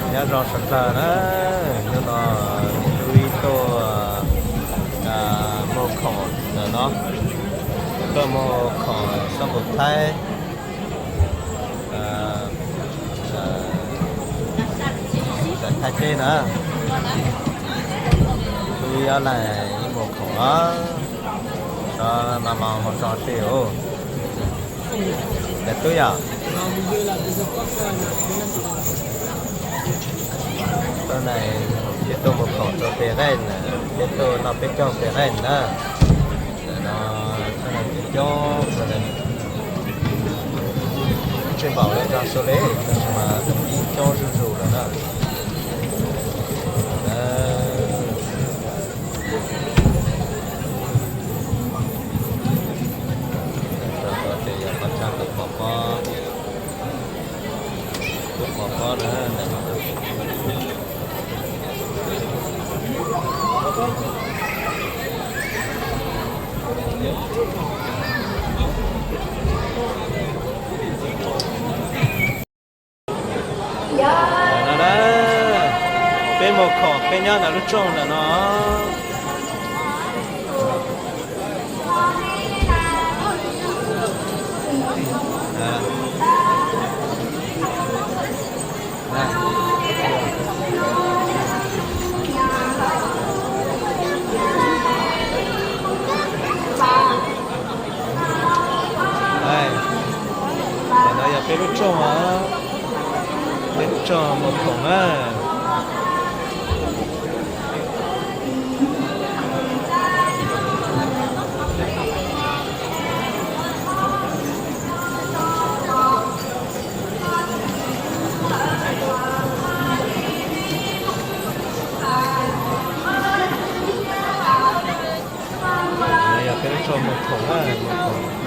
Nyob zoo sawv daws na, hnub no peb tuaj muag khoom ntawm no, tuaj muag khoom xab npus thaib, thaib teb na. Peb ob leeg ib muag khoom os, tso no los mus tso twg os. Daim tub yom. Tuaj na, peb tuaj muag khoom rau peb qeej na, peb tuaj noj peb caug peb qeej na. Ntawm no, tuaj na peb caug, tsis npaum li rau xu li, tab sis mas ib caug zuj zus lawm na. Rau qhov tias yog qhov chaw kuv pom pob, kuv pom pob na. Ntawm no na, peb muag khoom peb nyob ntawm lub tsooj ntawm no. Ntawm no yog peb lub tsooj, peb lub tsooj muag khoom na. Yog peb lub tsooj muag khoom na, muag khoom.